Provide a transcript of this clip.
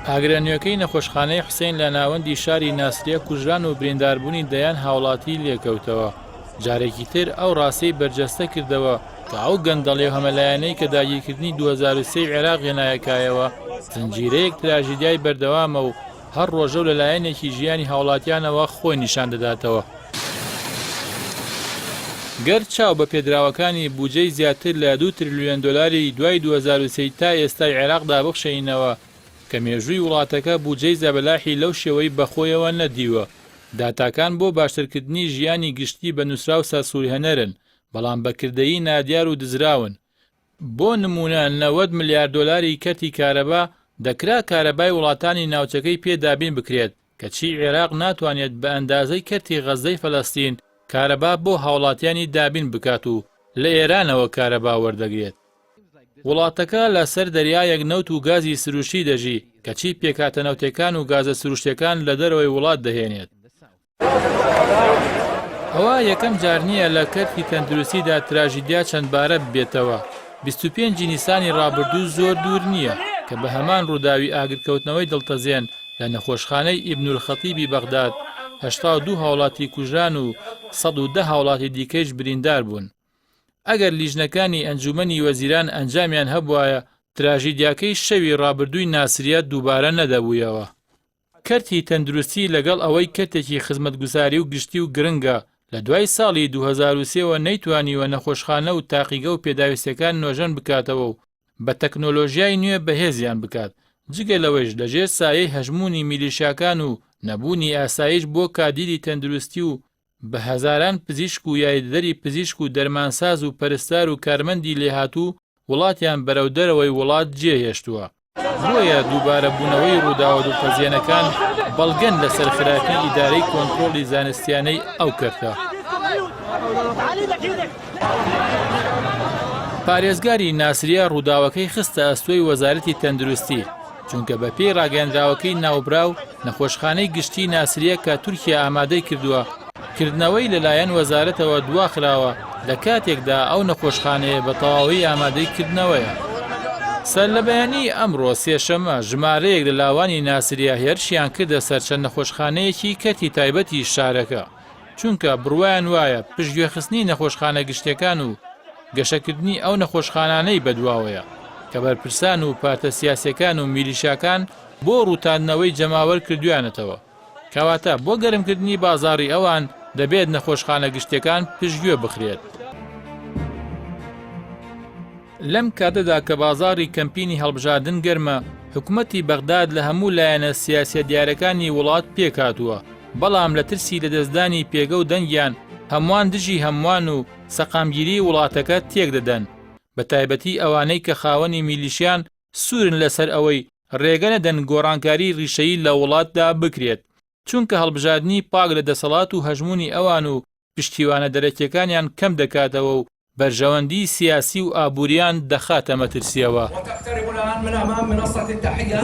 ئاگرە نوێکەی نەخۆشخانەی حوسەین لە ناوەندی شاری ناسریە کوژران و برینداربوونی دەیان هاوڵاتی لێکەوتەوە، جارێکی تر ئەو ڕاستیەی بەرجەستە کردەوە کە ئەو گەندەڵی و هەمەلایەنەی کە داگیرکردنی 2003 ی عێراق هێنایە کایەوە زنجیرەیەک تراژیدیای بەردەوامە و هەر ڕۆژە و لە لایەنێکی ژیانی هاوڵاتیانەوە خۆی نیشان دەداتەوە. گەر چاو بە پێدراوەکانی بوجەی زیاتر لە دوو ترلیۆن دۆلاری دوای 2003 تا ئێستای عێراقدا بخشێنینەوە کە مێژووی وڵاتەکە بوجەی زەبەلاحی لەو شێوەی بەخۆیەوە نەدیوە، داتاکان بۆ باشترکردنی ژیانی گشتی بە نوسراو سەرسورهێنەرن، بەڵام بە کردەیی نادیار و دزراون. بۆ نموونە 90 ملیار دۆلاری کەرتی کارەبا، دەکرا کارەبای وڵاتانی ناوچەکەی پێ دابین بکرێت، کەچی عێراق ناتوانێت بە ئەندازەی کەرتی غەززەی فەلەستین کارەبا بۆ هاوڵاتیانی دابین بکات و لە ئێرانەوە کارەبا وەردەگرێت. وڵاتەکە لە سەر دەریایەک نەوت و گازی سروشتی دەژی، کەچی پێکهاتە نەوتێکان و گازە سروشتیەکان لە دەرەوەی وڵات دەهێنێت. ئەوە یەکەم جار نییە لە کەرتی تەندروستیدا تراژیدیا چەندبارە ببێتەوە، 25 ی نیسانی ڕابردوو زۆر دوور نییە کە بە هەمان ڕووداوی ئاگرکەوتنەوەی دڵتەزێن لە نەخۆشخانەی ئیبنولخەتیبی بەغداد 82 هاوڵاتی کوژران و 110 هاوڵاتی دیکەیش بریندار بوون. ئەگەر لیژنەکانی ئەنجوومەنی وەزیران ئەنجامیان هەبوایە تراژیدیاکەی شەوی ڕابردووی ناسریە دووبارە نەدەبوویەوە. کەرتی تەندروستی لەگەڵ ئەوەی کەرتێکی خزمەتگوزاری و گشتی و گرنگە، لە دوای ساڵی 2003 وە نەیتوانیوە نەخۆشخانە و تاقیگە و پێداویستیەکان نۆژەن بکاتەوە و بە تەکنۆلۆژیای نوێ بەهێزیان بکات، جگە لەوەیش لەژێر سایەی هەژموونی میلیشیاکان و نەبوونی ئاسایش بۆ کادیری تەندروستی و بە هەزاران پزیشک و یاریدەدەری پزیشک و دەرمانساز و پەرستار و کارمەندی لێهاتوو وڵاتیان بەرەو دەرەوەی وڵات جێهێشتووە. بۆیە دووبارە بوونەوەی ڕووداوە دڵتەزێنەکان بەڵگەن لەسەر خراپی ئیدارەی کۆنترۆڵی زانستیانەی ئەو کەرتە. پارێزگاری ناسریە ڕووداوەکەی خستە ئەستۆی وەزارەتی تەندروستی، چونکە بەپێی ڕاگەیەندراوەکەی ناوبراو نەخۆشخانەی گشتی ناسریە کە تورکیا ئامادەی کردووە، کردنەوەی لەلایەن وەزارەتەوە دواخراوە لە کاتێکدا ئەو نەخۆشخانەیە بە تەواوی ئامادەی کردنەوەیە. سەرلەبەیانیی ئەمڕۆ سێشەممە ژمارەیەک لە لاوانی ناسریە هێرشیان کردە سەر چەند نەخۆشخانەیەکی کەرتی تایبەتی شارەکە، چونکە بڕوایان وایە پشتگوێخستنی نەخۆشخانە گشتیەکان و گەشەکردنی ئەو نەخۆشخانانەی بەدواوەیە کە بەرپرسان و پارتە سیاسیەکان و میلیشاکان بۆ ڕووتاندنەوەی جەماوەر کردویانەتەوە. کەواتە بۆ گەرمکردنی بازاڕی ئەوان دەبێت نەخۆشخانە گشتیەکان پشتگوێ بخرێت. لەم کاتەدا کە بازاڕی کەمپینی هەڵبژاردن گەرمە، حکومەتی بەغداد لە هەموو لایەنە سیاسیە دیارەکانی وڵات پێکهاتووە، بەڵام لە ترسی لەدەستدانی پێگە و دەنگیان هەمووان دژی هەمووان و سەقامگیریی وڵاتەکە تێکدەدەن، بەتایبەتی ئەوانەی کە خاوەنی میلیشیان سوورن لەسەر ئەوەی رێگە نەدەن گۆڕانکاری ریشەیی لە وڵاتدا بکرێت، چونکە هەڵبژاردنی پاک لە دەسەڵات و هەژموونی ئەوان و پشتیوانە دەرەکیەکانیان کەم دەکاتەوە و بەرژەوەندی سیاسی و ئابووریان دەخاتە مەترسیەوە. وتقترب الآن من أمام منصة التحية.